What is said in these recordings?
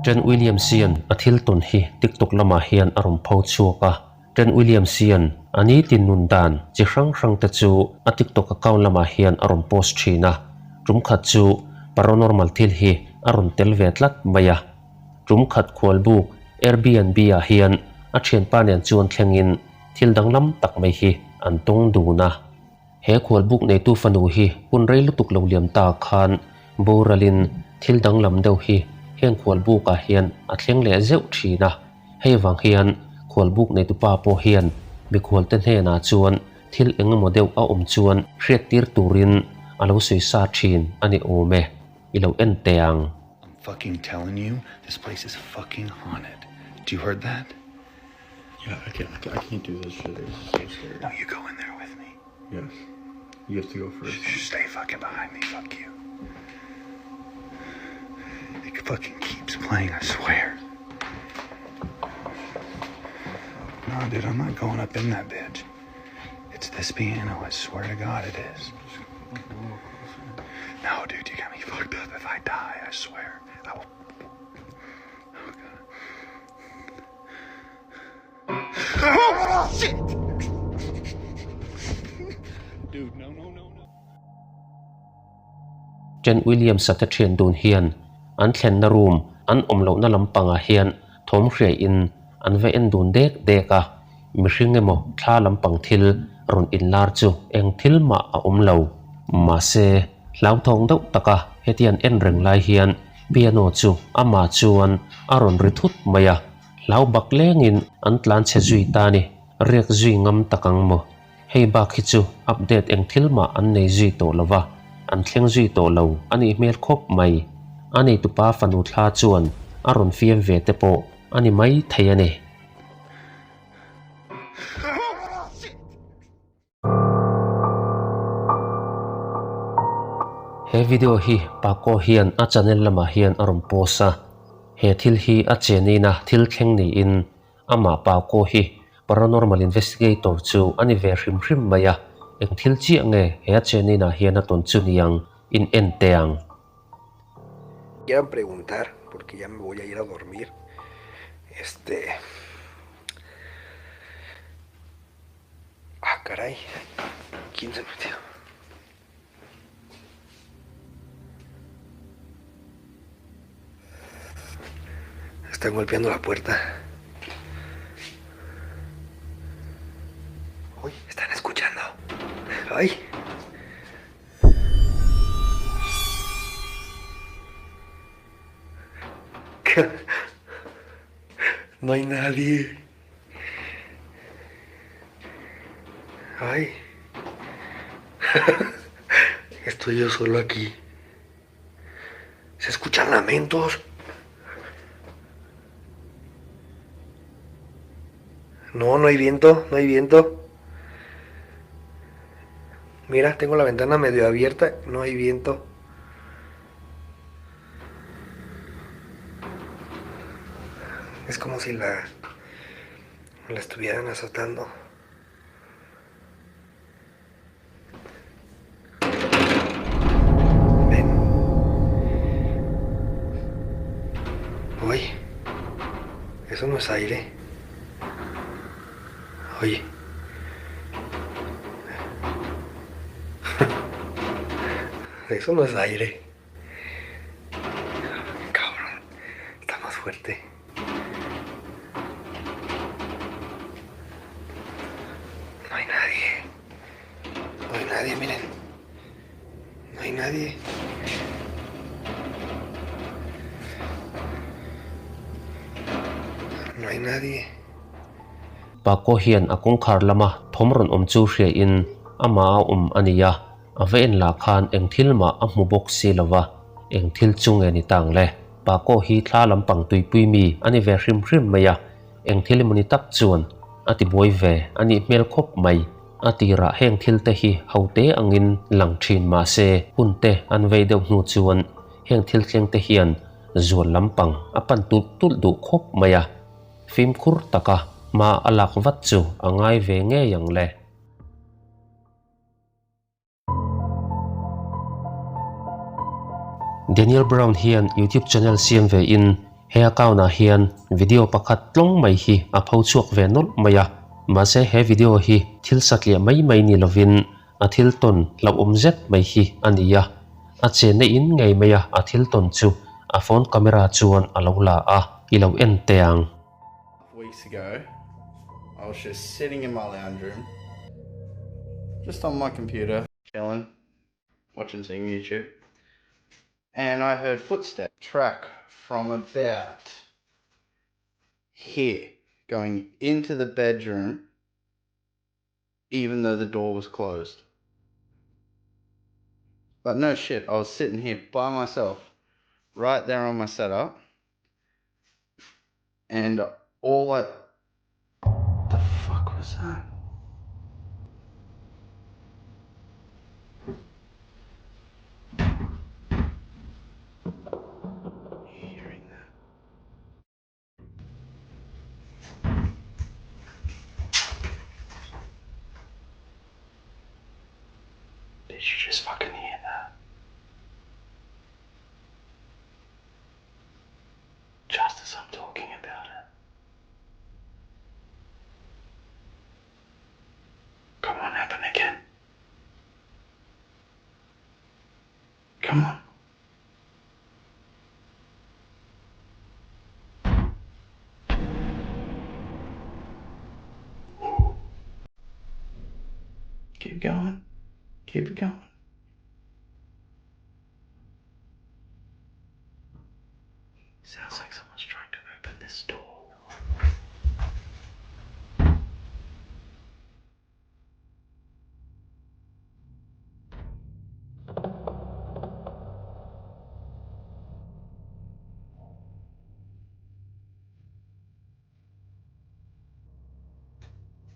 Jen Williams hian a thil tawn hi TikTok lamah hian a rawn pho chhuak a. Jen Williams hian a nitin nun dan chi hrang hrang te chu a TikTok account lamah hian a rawn post thin a. Tum khat chu paranormal thil hi a rawn tel ve tlat mai a. Tum khat khualbuk Airbnb ah hian a thianpa nen chuan thlengin thil danglam tak mai hi an tawng dun a. He khualbuk neitu fanu hi hun rei lutuk lo liam ta khan boralin thil danglam deuh hi heng khualbukah hian a thleng leh zeuh thin a. Hei vang hian khualbuk neitupa pawh hian mikhualte hnenah chuan thil eng emaw deuh a awm chuan hriattir turin a lo sawi sa thin a ni awm e, i lo en teh ang. I'm fucking telling you, this place is fucking haunted. Do you heard that? Yeah, I can't, I can't do this shit. This is so scary. No, you go in there with me. Yes. You have to go first. Shh, stay fucking behind me. Fuck you. It fucking keeps playing, I swear. No, dude, I'm not going up in that bitch. It's this piano, I swear to God it is. No, dude, you got me fucked up. If I die, I swear. I will. Oh, God. Oh, shit! Dude, no, no, no, no. Jen Williams-a te thian dun hian an thlenna room an awm lohna lampangah hian thawm hriaiin an va en dun dek dek a, mihring emaw thla lampang thil rawn inlar chu eng thil mah a awm lo. Mahse, hlauthawng deuh taka hetiang en reng lai hian piano chu amah chuan a rawn ri thut mai a, hlau bak lengin an tlan chhe zui ta ni, riak zui ngam tak ang maw? Hei bak hi chu update eng thil mah an nei zui tawh lo va, an thleng zui tawh lo a nih hmel khawp mai. A neitupa fanu thla chuan a rawn fiam ve te pawh a ni mai thei a ni. He video hi Paco hian a channel lamah hian a rawn post a, he thil hi a chenina thil thleng niin amah Paco hi paranormal investigator chu a ni ve hrim hrim mai a, eng thil chiah nge he a cheninah hian a tawn chu niang in en teh ang. Quieran preguntar porque ya me voy a ir a dormir este Ah, caray. ¿Quién se metió? Están golpeando la puerta. Uy, están escuchando. Ay. ¿Qué? No hay nadie. Ay. Estoy yo solo aquí. Se escuchan lamentos. No, no hay viento, no hay viento. Mira, tengo la ventana medio abierta, no hay viento. Es como si la, la estuvieran azotando. Ven. Uy, eso no es aire. Oye. Eso no es aire. Cabrón, está más fuerte. No hay nadie. No hay nadie, miren. No hay nadie. No hay nadie. Paco hian a kawngkhar lama thawm rawn awm chu hriain amah a awm a ni a, a va en lah khan eng thil mah a hmu bawk si lo va, eng thil chu nge ni tang le? Paco hi thla lampang tuipui mi a ni ve hrim hrim mai a, eng thil emaw ni tak chuan a ti buai ve a nih hmel khawp mai. A tirah heng thil te hi hote angin lang thin mah se hun te an vei deuh hnu chuan heng thil thleng te hian zual lampang a pan tulh tulh duh khawp mai a. Fimkhur taka hma a lak vat chu a ngai ve ngei ang le. Daniel Brown hian YouTube channel siam ve in He account ah hian video pakhat tlawng mai hi a pho chhuak ve nawlh mai a, mahse he video hi thil satliah mai mai ni lovin a thil tawn hlauhawm zet mai hi a ni a, a chenna in ngei mai a a thil tawn chu a phone camera chuan a lo la a, i lo en teh ang. Weeks ago I was just sitting in my lounge room just on my computer chilling watching some YouTube and I heard footsteps track from about here going into the bedroom even though the door was closed. But no shit, I was sitting here by myself, right there on my setup, and all I... The fuck was that? Hearing that? Did you just fucking hear that? Just as I'm talking about it. Come on, happen again. Come on. Keep going. Keep it going. Sounds like someone's trying to open this door.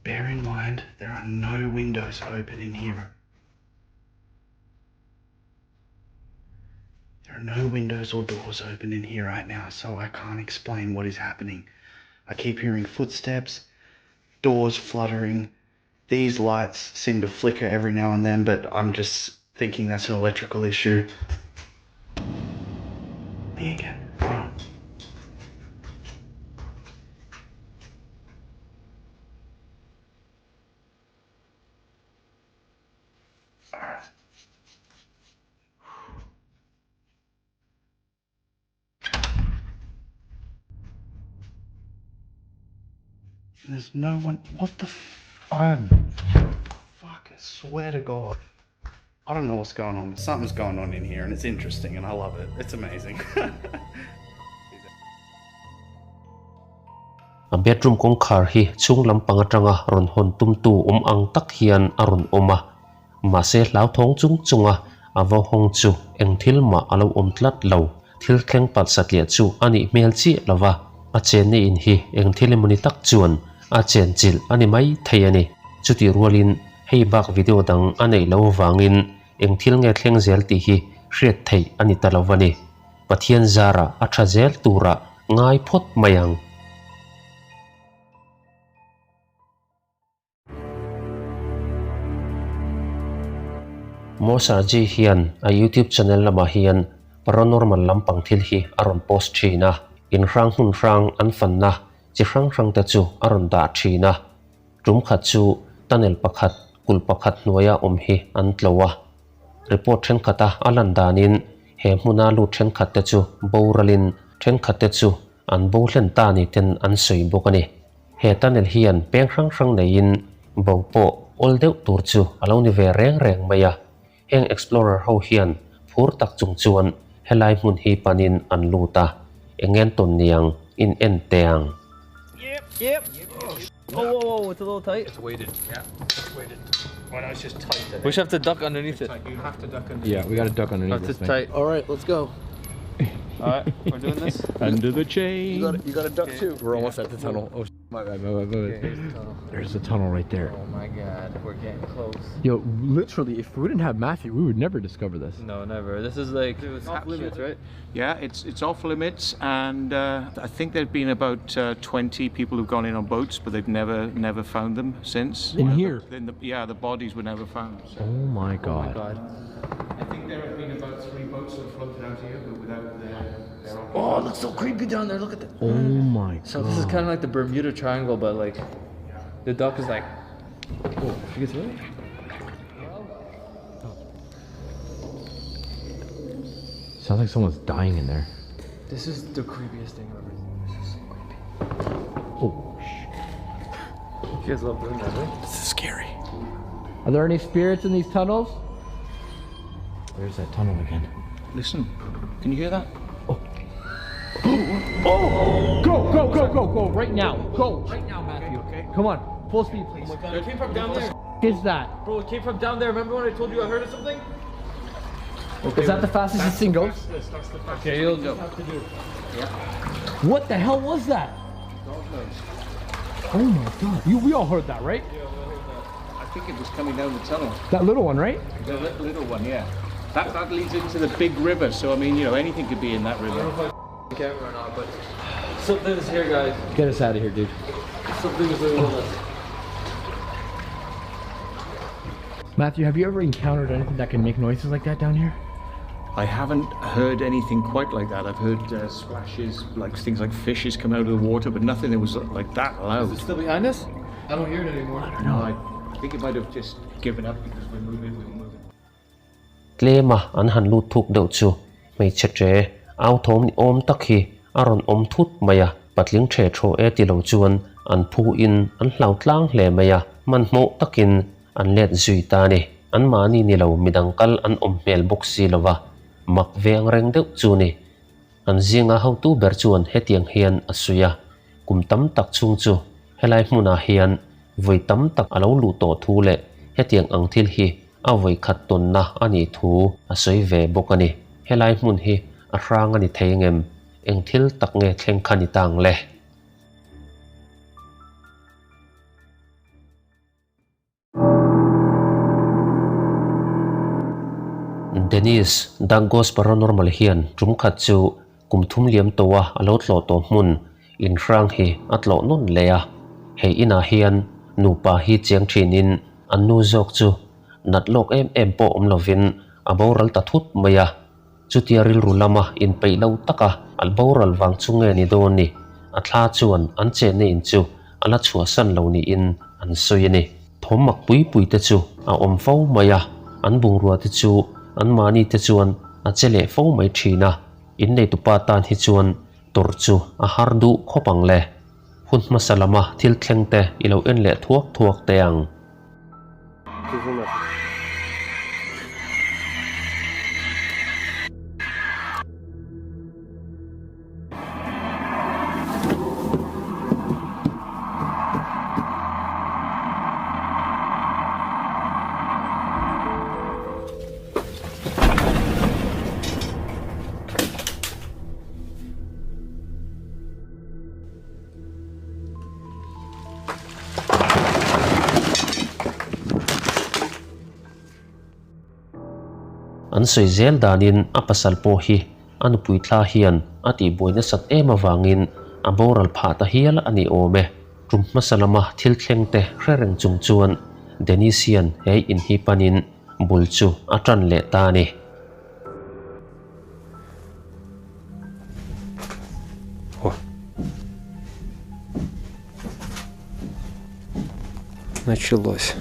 Bear in mind, there are no windows open in here. There are no windows or doors open in here right now, so I can't explain what is happening. I keep hearing footsteps, doors fluttering. These lights seem to flicker every now and then, but I'm just thinking that's an electrical issue. Me again. Hold on. All right. There's no one. What the f? I'm. Fuck, I swear to God. I don't know what's going on, but something's going on in here and it's interesting and I love it. It's amazing. A bedroom kawngkhar hi chhung lampang atanga rawn hawn tumtu awm ang tak hian a rawn awm a, mahse hlauthawng chung chunga a va hawng chu eng thil mah a lo awm tlat lo. Thil thleng palh satliah chu a nih hmel chiah lo va, a chenna in hi eng thil emawni tak chuan a chenchilh a ni mai thei a ni. Chutih rualin hei bak video dang a neih loh avangin eng thil nge thleng zel tih hi hriat theih a ni ta lo va ni. Pathian zarah a tha zel turah ngai phawt mai ang. Mosarji hian a YouTube channel lamah hian paranormal lampang thil hi a rawn post thin a, in hrang hmun hrang an fanna chi hrang hrang te chu a rawn dah thin a. Tum khat chu tunnel pakhat kulh pakhat hnuaia awm hi an tlo a. Report thenkhat a a lan danin he hmuna lut thenkhat te chu boralin thenkhat te chu an bo hlen ta ni ten an sawi bawk a ni. He tunnel hian peng hrang hrang neiin bo pawh awl deuh tur chu a lo ni ve reng reng mai a. Heng explorer ho hian phur tak chung chuan helai hmun hi panin an lut a, eng ngen tawn niang in en teh ang. My bad, my bad, my bad. Okay, the tunnel. There's the tunnel right there. Oh my god, we're getting close. Yo, literally, if we didn't have Matthew, we would never discover this. No, never. This is like it's off limits, right? Yeah, it's it's off limits, and uh, I think there've been about uh, 20 people who've gone in on boats, but they've never never found them since. In here? The, the, yeah, the bodies were never found. So. Oh my god. Oh my god. I think there have been about three boats that floated out here, but without their. Oh, it looks so creepy down there. Look at that. Oh my So this is kind of like the Bermuda Triangle, but like the duck is like. Oh, you can see it? Sounds like someone's dying in there. This is the creepiest thing I've ever seen. This is so creepy. Oh, shit. You guys love doing that, right? This is scary. Are there any spirits in these tunnels? There's that tunnel again. Listen, can you hear that? Oh! Oh! Go, go, go, go, go, right now. Go, right now, Matthew. Okay, okay. Come on, full speed, please. Oh my god, it came from down there. What is that? Bro, it came from down there. Remember when I told you I heard of something? Okay, is that the fastest this thing goes? That's the fastest. Okay, you'll just have to do. Yeah. What the hell was that? God knows. Oh my god. We all heard that, right? Yeah, we all heard that. I think it was coming down the tunnel. That little one, right? The little one, yeah. That leads into the big river, so I mean, you know, anything could be in that river. I don't know if I camera or not, but something is here, guys. Get us out of here, dude. Something is with us. Matthew, have you ever encountered anything that can make noises like that down here? I haven't heard anything quite like that. I've heard splashes, like things like fishes come out of the water, but nothing that was like that loud. Is it still behind us? I don't hear it anymore. I don't know. I think it might have just given up because we're moving, we were moving. Tlema an han lut thuk deuh chu hmeichhe ṭe au thawm ni awm tak hi a rawn awm thut mai a, patling ṭhe thaw e ti lo chuan an phu in an hlau tlang hle mai a, hmanhmawh takin an let zui ta a ni. An mahni ni lo midang kal an awm hmel bawk si lo va, mak ve ang reng deuh chu ni. An zinga hotu ber chuan hetiang hian a sawi a, kum tam tak chhung chu helai hmunah hian vawi tam tak a lo luh tawh thu leh hetiang ang thil hi a vawi khat tawnna a nih thu a sawi ve bawk a ni. Helai hmun hi a hrang a ni thei ngem, eng thil tak nge thleng kha ni ta ang le? Dennis, Dagos Paranormal hian tum khat chu kum thum liam tawha a lo tlawh tawh hmun inhrang hi a tlawh nawn leh a. Hei inah hian nupa hi chiang thinin an nu zawk chu nat lawk em em pawh awm lovin a boral ta thut mai a. Chutia rilru lama inpeih lo taka a boral vang chu nge ni dawn ni? A thla chuan an chenna in chu a la chhuahsan lo niin an sawi a ni. Thawm mak pui pui te chu a awm fo mai a, an bungrua te chu an mahni te chuan a che leh fo mai thin a, inneitupa tan hi chuan tawrh chu a har duh khawp ang le. Hun hmasa lama thil thleng te i lo en leh thuak thuak teh ang. An sawi zel danin a pasal pawh hi a nupui thla hian a tihbuai nasat em avangin a boral phah ta hial a ni awm e. Tum hmasa lama thil thleng te hre reng chung chuan Dennis hian he in hi panin bul chu a tan leh ta a ni. Началось.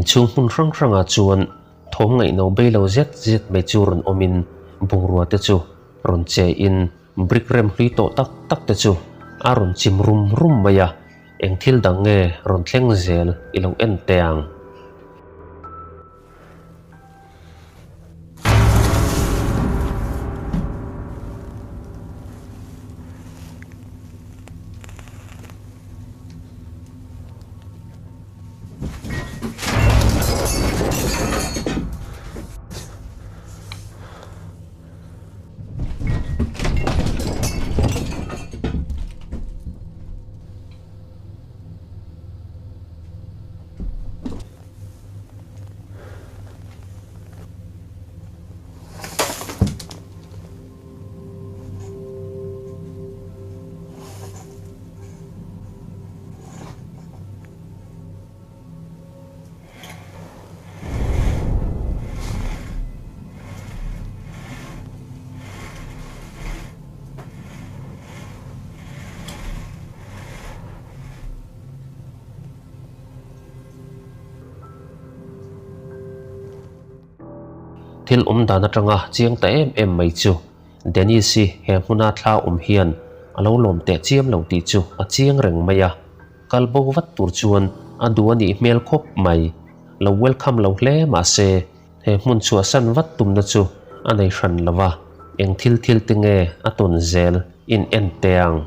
Inchhung hmun hrang hrangah chuan thawm ngaihno bei lo zet zet mai chu rawn awmin bungrua te chu rawn che in brick rem hlui tawh tak tak te chu a rawn chim rum rum mai a, eng thil dang nge rawn thleng zel i lo en teh ang. Thil awm dan atanga chiang ta em em mai chu Dennis-i he hmuna thla awm hian a lo lawm teh chiam lo tih chu a chiang reng mai a, kal bo vat tur chuan a duh a nih hmel khawp mai. Lo welcome lo hle mahse he hmun chhuahsan vat tumna chu a nei hran lo va, eng thil thil te nge a tawn zel in en teh ang.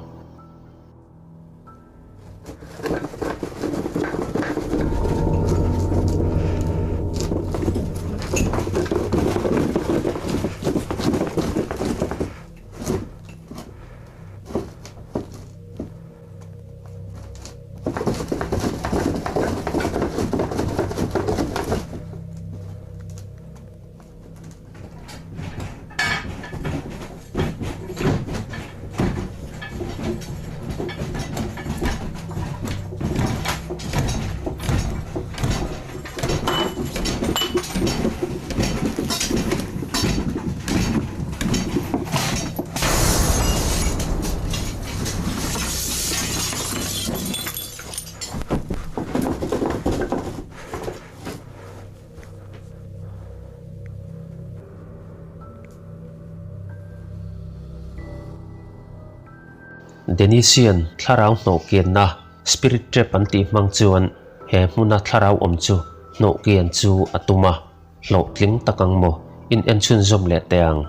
Denisian thlarau hnawh kianna spirit trap an tih hmang chuan he hmuna thlarau awm chu hnawh kian chu a tum a, hlawhtling tak ang maw in en chhunzawm leh teh ang.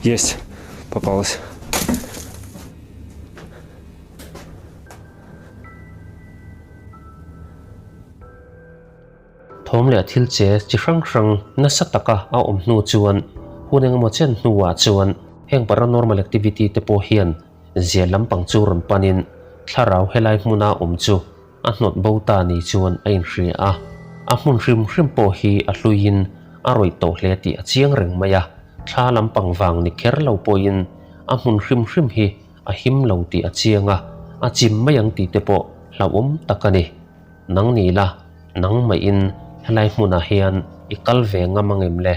Есть, попалась. Thawm leh thil che chi hrang hrang nasa taka a awm hnu chuan hun engemaw chen hnuah chuan heng paranormal activity te pawh hian zia lampang chu rawn panin thlarau helai hmuna awm chu a hnawt bo ta ni chuan a inhria a. A hmun hrim hrim pawh hi a hluiin a rawih tawh hle tih a chiang reng mai a, thla lampang vang ni kher lo pawhin a hmun hrim hrim hi a him lo tih a chiang a, a chim mai ang tih te pawh hlauhawm tak a ni. Nang ni la, nangmahin helai hmunah hian i kal ve ngam angem le?